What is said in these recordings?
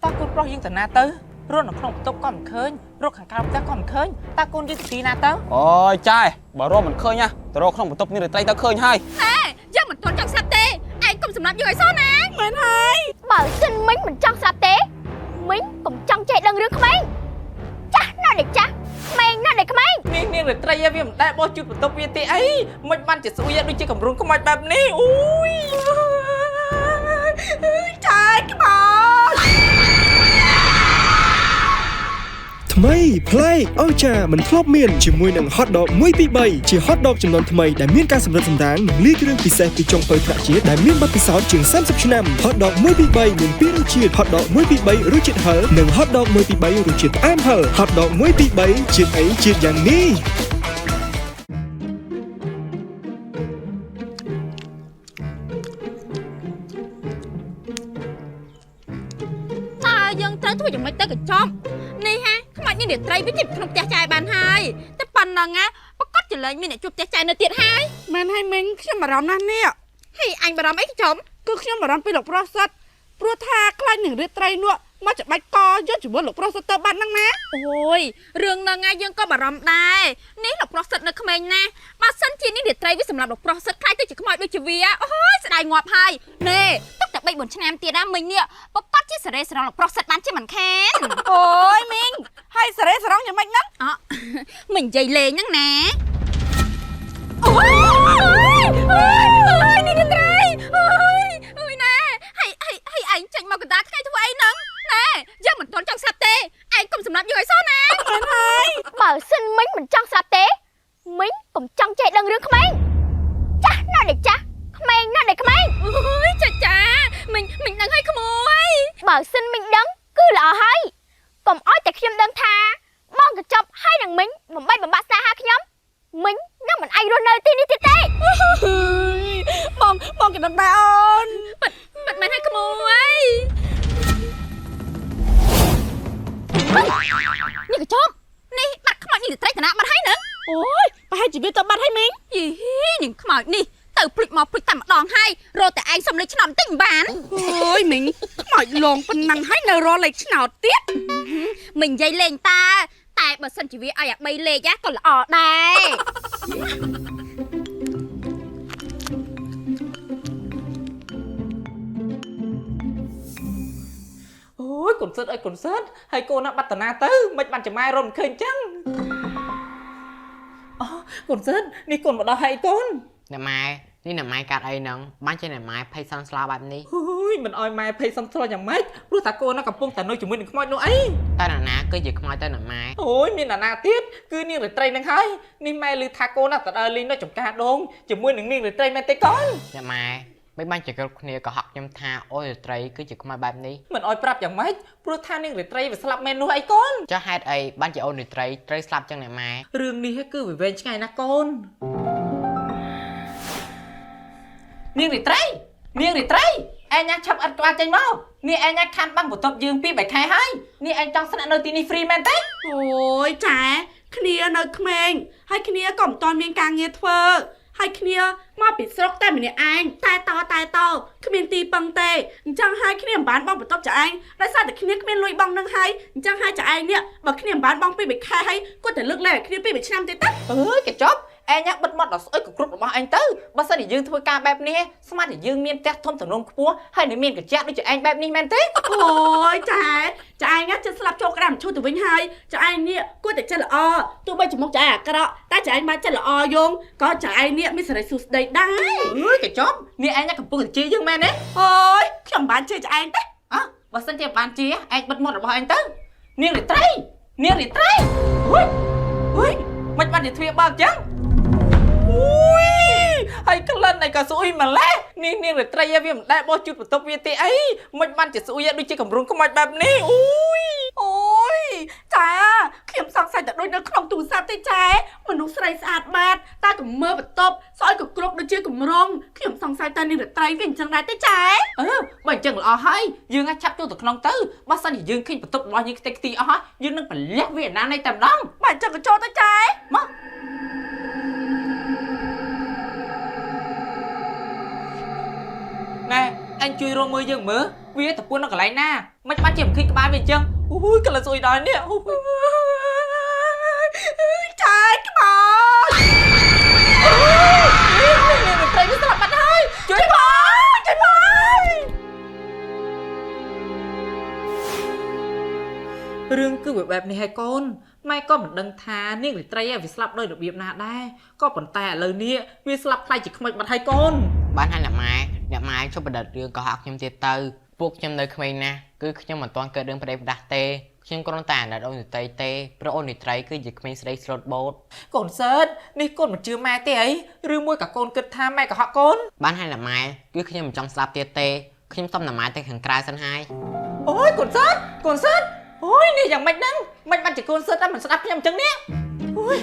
តើកូនប្រុសយើងទៅណាទៅរត់នៅក្នុងបន្ទប់ក៏មិនឃើញរត់ខាងក្រៅផ្ទះក៏មិនឃើញតើកូនយើងទៅទីណាទៅ អូយចាយបើរកមិនឃើញណាទៅរកក្នុងបន្ទប់នេះរាត្រីទៅឃើញហើយ យើងមិនទាន់ចង់ស្លាប់ទេឯងកុំសម្លាប់យើងឲ្យសោះណា មែនហើយ បើសិនមិញមិនចង់ស្លាប់ទេមិញកុំចង់ចេះដឹងរឿងក្មេងចាស់ណាស់ដែលចាស់ក្មេងណាស់ដែលក្មេង នេះនាងរាត្រីវាមិនដែលបោះជូតបន្ទប់វាទេអីមិនបានជាស្អួយដូចជាកម្រុងខ្មោចបែបនេះអូយ ចែក្បោច ថ្មីប្លែកអស្ចារ្យមិនធ្លាប់មានជាមួយនឹង Hot Dog 1 2 3ជា Hot Dog ចំនួនថ្មីដែលមានការសម្រិតសម្រាំងនិងលាយគ្រឿងពិសេសពីចុងភៅថ្នាក់ជាតិដែលមានបទពិសោធន៍ជាង30ឆ្នាំ Hot Dog 1 2 3មានពីររសជាតិ Hot Dog 1 2 3រសជាតិហឹរនិង Hot Dog 1 2 3រសជាតិផ្អែមហឹរ Hot Dog 1 2 3ជាតិអីជាតិយ៉ាងនេះ តើយើងត្រូវធ្វើយ៉ាងម៉េចទៅកញ្ចប់នេះហាខ្មោចនេះរាត្រីវាជិះក្នុងផ្ទះចែបានហើយតែប៉ុណ្ណឹងណាប្រកាសជាលែងមានអ្នកជួបផ្ទះចែនៅទៀតហើយ មែនហើយមីងខ្ញុំបារម្ភណាស់នេះ ហីអញបារម្ភអីកញ្ចប់ គឺខ្ញុំបារម្ភពីលោកប្រុសសិតព្រោះថាខ្លាចនឹងរាត្រីនោះមកច្បាច់កយកជាមួយលោកប្រុសសិតទៅបាត់ហ្នឹងណា អូយរឿងហ្នឹងណាយើងក៏បារម្ភដែរនេះលោកប្រុសសិតនៅក្មេងណាស់បើសិនជានេះរាត្រីវាសម្រាប់លោកប្រុសសិតខ្លាចទៅជាខ្មោចដូចជាវាអូយស្ដាយងាប់ហើយណែទុកតែ3 4ឆ្នាំទៀតណាមិញនេះប្រកាសជាសេរីសរងលោកប្រុសសិតបានជាមិនខាន អូយមីងហើយសេរីសរងយ៉ាងម៉េចហ្នឹង អមិននិយាយលេងហ្នឹងណាអូយអូយអូយនេះរាត្រីអូយអូយណែហើយហើយហើយឯងចេញមកកណ្ដាលថ្ងៃធ្វើអីហ្នឹងណែយើងមិនទាន់ចង់ស្លាប់ទេឯងកុំសម្លាប់យើងឲ្យសោះណា មែនហើយ បើសិនមិញមិនចង់ស្លាប់ទេមិញកុំចង់ចេះដឹងរឿងក្មេងចាស់ណាស់ដែលចាស់ក្មេងណាស់ដែលក្មេង អូយចាចាមិញមិញដឹងឲ្យក្មួយ បើសិនមិញដឹងគឺល្អហើយកុំឲ្យតែខ្ញុំដឹងថាបងកញ្ចប់ហើយនឹងមិញបំបីបំបាក់ស្នេហាខ្ញុំមិញនឹងមិនអាចរស់នៅទីនេះទៀតទេ បងបងក៏ដឹងដែរអូន ប៉ិតប៉ិតមែនឲ្យក្មួយនេះកញ្ចប់នេះបាត់ខ្មោចនេះត្រីតណាបាត់ហើយនឹង អូយប្រហែលជាវាទៅបាត់ហើយមីង យីនឹងខ្មោចនេះទៅភ្លេចមកភ្លេចតែម្ដងហើយរកតែឯងសំលេចឆ្នោតបន្តិចមិនបាន អូយមីងខ្មោចលងប៉ុណ្ណឹងហើយនៅរកលេខឆ្នោតទៀត មិននិយាយលេងតាតែបើសិនជាវាឲ្យអា3លេខក៏ល្អដែរ អូយកូនសិតអើយកូនសិតហើយកូនណាបាត់តាណាទៅមិនបានចំម៉ែរត់មិនឃើញចឹងអូកូនសិតនេះកូនមកដល់ហើយកូន អ្នកម៉ែនេះអ្នកម៉ែកាត់អីហ្នឹងបានជាអ្នកម៉ែភ័យសន់ស្លោបែបនេះ អូយមិនអោយម៉ែភ័យសំស្លោយ៉ាងម៉េចព្រោះតាកូនណាកំពុងតែនៅជាមួយនឹងខ្មោចនោះអី តើអ្នកណាគឺជាខ្មោចទៅអ្នកម៉ែ អូយមានអាណាទៀតគឺនាងរាត្រីនឹងហើយនេះម៉ែឮថាកូនណាទៅដើរលេងនៅចំការដងជាមួយនឹងនាងរាត្រីមែនទេកូន អ្នកម៉ែមិនបានជាគ្រប់គ្នាក៏ហក់ខ្ញុំថាអូយរាត្រីគឺជាខ្មោចបែបនេះ មិនអោយប្រាប់យ៉ាងម៉េចព្រោះថានាងរាត្រីវាស្លាប់មែននោះអីកូន ចុះហេតុអីបានជាអូនរាត្រីត្រូវស្លាប់ចឹងអ្នកម៉ែ រឿងនេះគឺវាវែងឆ្ងាយណាស់កូននាងរាត្រីនាងរាត្រីឯងញ៉ាឆាប់អត់ក្បាលចេញមកនេះឯងញ៉ាខានបាំងបន្ទប់យើងពី3ខែហើយនេះឯងចង់ស្នាក់នៅទីនេះ free មែនទេ អូយចែគ្នានៅក្មេងហើយគ្នាក៏មិនទាន់មានការងារធ្វើហើយគ្នាមកពីស្រុកតែម្នាក់ឯងតែតតែតគ្មានទីពឹងទេអញ្ចឹងហើយគ្នាមិនបានបងបន្ទប់ចាឯងដោយសារតែគ្នាគ្មានលុយបងនឹងហើយអញ្ចឹងហើយចាឯងនេះបើគ្នាមិនបានបងពីមួយខែហើយគាត់តែលើកលែងឲ្យគ្នាពីមួយឆ្នាំទៀតទៅ អើយកញ្ចប់ឯងញ៉ាបិទមាត់ដល់ស្អុយក៏គ្រប់របស់ឯងទៅបើសិនជាយើងធ្វើការបែបនេះស្មានតែយើងមានផ្ទះធំទំនងខ្ពស់ហើយនឹងមានកញ្ចាក់ដូចជាឯងបែបនេះមែនទេ អូយចែចាឯងណាចិត្តស្លាប់ចូលក្រាមឈូទៅវិញហើយចាឯងនេះគួរតែចិត្តល្អទោះបីជាមុខចាឯងអាក្រក់តែចាឯងមកចិត្តល្អយងក៏ចាឯងនេះមានសេរីសួស្តីដែរ អើយកញ្ចប់នេះឯងញ៉ាកំពុងតែជេរយើងមែនទេ អូយខ្ញុំមិនបានជេរចាឯងទេ អើបើសិនជាបានជាឯងបិទមាត់របស់ឯងទៅនាងរាត្រីនាងរាត្រីហុយហុយមិនបានជាទ្វារបើកចឹងអូយហើយក្លិនឯងក៏ស្អុយម្លេះនេះនាងរាត្រីវាមិនដែលបោះជូតបន្ទប់វាទេអីមិនបានជាស្អុយដូចជាកម្រុងខ្មោចបែបនេះអូយ អូយចាខ្ញុំសង្ស័យតែដូចនៅក្នុងទូរស័ព្ទទេចែមនុស្សស្រីស្អាតបាតតែក៏មើលបន្ទប់ស្អុយក៏គ្រប់ដូចជាកម្រងខ្ញុំសង្ស័យតែនាងរាត្រីវាអញ្ចឹងដែរទេចែ អឺបើអញ្ចឹងល្អហើយយើងអាចឆាប់ចូលទៅក្នុងទៅបើសិនជាយើងឃើញបន្ទប់របស់យើងខ្ទេចខ្ទីអស់ហើយយើងនឹងប្រលះវាណានៃតែម្ដង បើអញ្ចឹងក៏ចូលទៅចែ មកណែ អញជួយរកមើលយើងមើលវាតពួននៅកន្លែងណាមិនបានជាមិនឃើញក្បាលវាអញ្ចឹងអូយកលិនស្អុយដល់នេះ ចាយក្បាល នេះនេះត្រីវាស្លាប់បាត់ហើយជួយផងជួយផងរឿងគឺវាបែបនេះហើយកូនម៉ែក៏មិនដឹងថានាងរាត្រីវាស្លាប់ដោយរបៀបណាដែរក៏ប៉ុន្តែឥឡូវនេះវាស្លាប់ខ្លាចជាខ្មោចបាត់ហើយកូន បានហើយអ្នកម៉ែអ្នកម៉ែជប់ប្រឌិតរឿងកុហកខ្ញុំទៀតទៅពួកខ្ញុំនៅក្មេងណាស់គឺខ្ញុំមិនទាន់កើតរឿងប្តីផ្ដាស់ទេខ្ញុំគ្រាន់តែអាណិតអូនរាត្រីទេព្រោះអូនរាត្រីគឺជាក្មេងស្រីស្លូតបូត កូនសើតនេះកូនមិនជឿម៉ែទេអីឬមួយក៏កូនគិតថាម៉ែកុហកកូន បានហើយអ្នកម៉ែគឺខ្ញុំមិនចង់ស្លាប់ទៀតទេខ្ញុំសុំអ្នកម៉ែទៅខាងក្រៅសិនហើយ អូយកូនសើតកូនសើតអូយនេះយ៉ាងម៉េចហ្នឹងមិនបានជាកូនសើតតែមិនស្ដាប់ខ្ញុំអញ្ចឹងនេះអូយ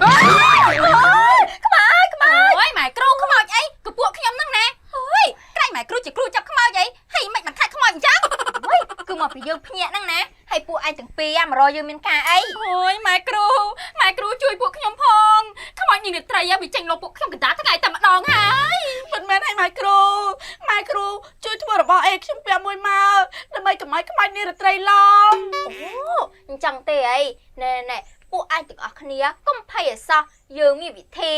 អូយម៉ែគ្រូខ្មោចអីក៏ពួកខ្ញុំហ្នឹងណាអូយក្រែងម៉ែគ្រូជាគ្រូចាប់ខ្មោចអីហើយមិនបានខាច់ខ្មោចអញ្ចឹង អូយគឺមកពីយើងភ្ញាក់ហ្នឹងណាហើយពួកឯងទាំងពីរមករកយើងមានការអី អូយម៉ែគ្រូម៉ែគ្រូជួយពួកខ្ញុំផងខ្មោចនាងរាត្រីវាចេញលោកពួកខ្ញុំកណ្ដាលថ្ងៃតែម្ដងហើយ មិនមែនហើយម៉ែគ្រូម៉ែគ្រូជួយធ្វើរបស់អីខ្ញុំពាក់មួយមកដើម្បីកុំឲ្យខ្មោចនាងរាត្រីឡំ អូអញ្ចឹងទេអីណែណែពួកឯងទាំងអស់គ្នាកុំភ័យឲ្យសោះយើងមានវិធី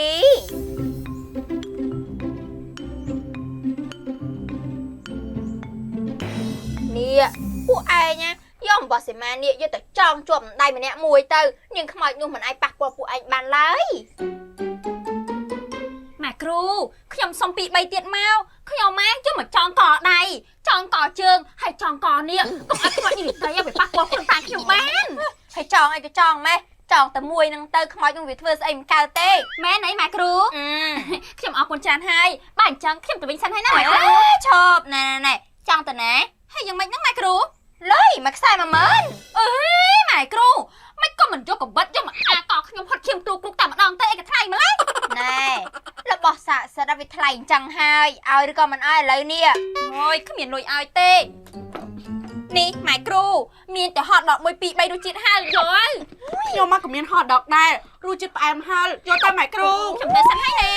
នេះពួកឯងណាយកអំបោះសីមានេះយកទៅចងជាប់ដៃម្នាក់មួយទៅនាងខ្មោចនោះមិនអាចប៉ះពាល់ពួកឯងបានឡើយ ម៉ែគ្រូខ្ញុំសុំ2 3ទៀតមកខ្ញុំម៉ែយកមកចងកដៃចងកជើងហើយចងកនេះកុំឲ្យខ្មោចនាងរាត្រីវាប៉ះពាល់ខ្លួនតាខ្ញុំបាន ហើយចងអីក៏ចងម៉េះចងតែមួយនឹងទៅខ្មោចនឹងវាធ្វើស្អីមិនកើតទេ មែនអីម៉ែគ្រូខ្ញុំអរគុណច្រើនហើយបើអញ្ចឹងខ្ញុំទៅវិញសិនហើយណាម៉ែគ្រូ ឈប់ណែណែចង់ទៅណា ហើយយ៉ាងម៉េចហ្នឹងម៉ែគ្រូ លុយមួយខ្សែ10000 អេម៉ែគ្រូមិនក៏មិនយកកបិតយកមកអាកខ្ញុំហត់ឈាមទ្រូគ្រុកតែម្ដងទៅអីក៏ថ្លៃម្ល៉េះ ណែរបស់សាកសិតវាថ្លៃអញ្ចឹងហើយឲ្យឬក៏មិនឲ្យឥឡូវនេះ អូយគ្មានលុយឲ្យទេនេះម៉ែគ្រូមានតែហត់ដក1 2 3រសជាតិហឹរយកហើយ ខ្ញុំមកក៏មានហត់ដកដែររសជាតិផ្អែមហឹរយកតែម៉ែគ្រូ ខ្ញុំទៅសិនហើយណា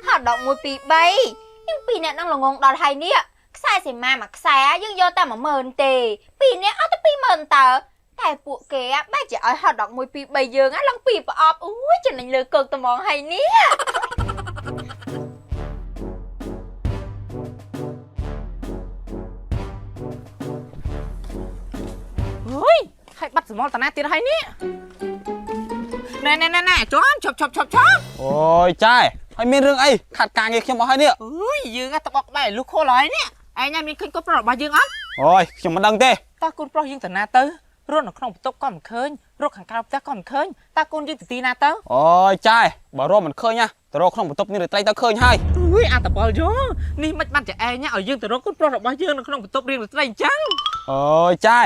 ហត់ដក1 2 3យើងពីរអ្នកនឹងល្ងងដល់ហើយនេះខ្សែសីមាមួយខ្សែយើងយកតែ10000ទេពីរអ្នកអត់ទៅ20000តើតែពួកគេបែរជាឲ្យហត់ដក1 2 3យើងឡើងពីប្រអប់អូយចំណេញលើកកត្មងហើយនេះ អូយហើយបាត់សមល់តាណាទៀតហើយនេះណែណែណែណែជាប់ឈប់ឈប់ឈប់ឈប់ អូយចែហើយមានរឿងអីខាត់ការងារខ្ញុំអស់ហើយនេះ អូយយើងតបកក្បែរលុះខូលហើយនេះឯងមានឃើញកូនប្រុសរបស់យើងអត់ អូយខ្ញុំមិនដឹងទេ តើកូនប្រុសយើងទៅណាទៅរត់នៅក្នុងបន្ទប់ក៏មិនឃើញរត់ខាងក្រៅផ្ទះក៏មិនឃើញតើកូនយើងទៅទីណាទៅ អូយចែបើរកមិនឃើញណាទៅរកក្នុងបន្ទប់នេះរាត្រីទៅឃើញហើយ អុយអាតបលយោនេះមិនបានជាឯងឲ្យយើងទៅរកកូនប្រុសរបស់យើងនៅក្នុងបន្ទប់រៀងរាត្រីអញ្ចឹង អូយចែ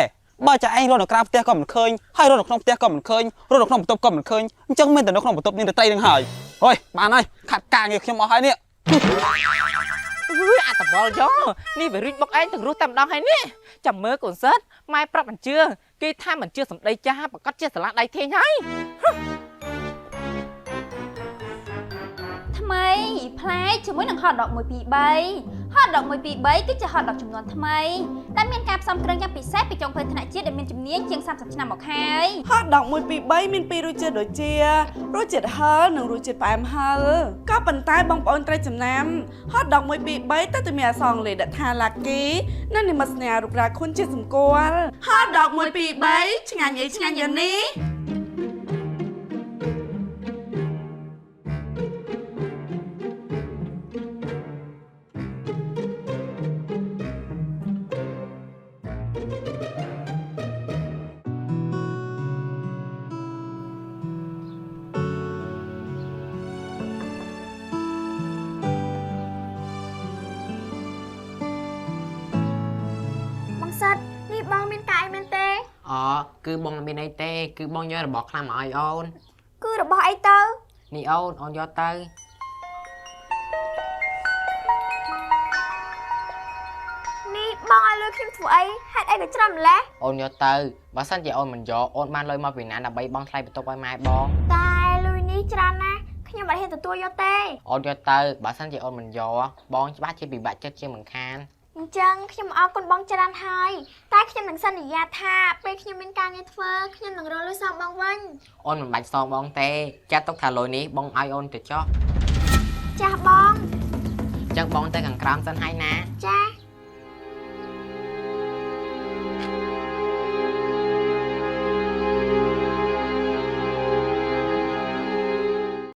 បើចាឯងរត់នៅក្រៅផ្ទះក៏មិនឃើញហើយរត់នៅក្នុងផ្ទះក៏មិនឃើញរត់នៅក្នុងបន្ទប់ក៏មិនឃើញអញ្ចឹងមានតែនៅក្នុងបន្ទប់នេះរាត្រីនឹងហើយអូយបានហើយខាត់ការងារខ្ញុំអស់ហើយនេះ អុយអាតបលយោនេះវារីកបុកឯងទាំងរស់តែម្ដងហើយនេះចាំមើលកូនសិតម៉ែប្រាប់មិនជឿគេថាមិនជឿសម្ដីចាស់ប្រកាសជាសាលាដៃធេងហើយ ថ្មីប្លែកជាមួយនឹងហត់ដក1 2 3ហត់ដក1 2 3គឺជាហត់ដកចំនួនថ្មីដែលមានការផ្សំគ្រឿងយ៉ាងពិសេសពីចុងភៅថ្នាក់ជាតិដែលមានជំនាញជាង30ឆ្នាំមកហើយ ហត់ដក1 2 3មានពីររសជាតិដូចជារសជាតិហឹរនិងរសជាតិផ្អែមហឹរក៏ប៉ុន្តែបងប្អូនត្រូវចំណាំហត់ដក1 2 3តែមានអក្សរអង់គ្លេសដាក់ថា Lucky និងនិមិត្តសញ្ញារូបរាខុនជាសម្គាល់ហត់ដក1 2 3ឆ្ងាញ់អីឆ្ងាញ់យ៉ាងនេះ បងសិតនេះបងមានកាយមែនទេ អូគឺបងមិនមានអីទេគឺបងយករបស់ខ្លះមកឲ្យអូន គឺរបស់អីទៅ នេះអូនអូនយកទៅ នេះ បងឲ្យលុយខ្ញុំធ្វើអីហេតុអីក៏ច្រើនម្ល៉េះ អូនយកទៅបើសិនជាអូនមិនយកអូនបានលុយមកពីណាដើម្បីបង់ថ្លៃបន្ទប់ឲ្យម៉ែបង តែលុយនេះច្រើនណាស់ខ្ញុំអត់ហ៊ានទទួលយកទេ អូនយកទៅបើសិនជាអូនមិនយកបងច្បាស់ជាពិបាកចិត្តជាងមិនខាន អញ្ចឹងខ្ញុំអរគុណបងច្រើនហើយតែខ្ញុំនឹងសន្យាថាពេលខ្ញុំមានការងារធ្វើខ្ញុំនឹងរកលុយសងបងវិញ អូនមិនបាច់សងបងទេចាត់ទុកថាលុយនេះបងឲ្យអូនទៅចុះ ចាស់បង អញ្ចឹងបងទៅខាងក្រោមសិនហើយណា ចា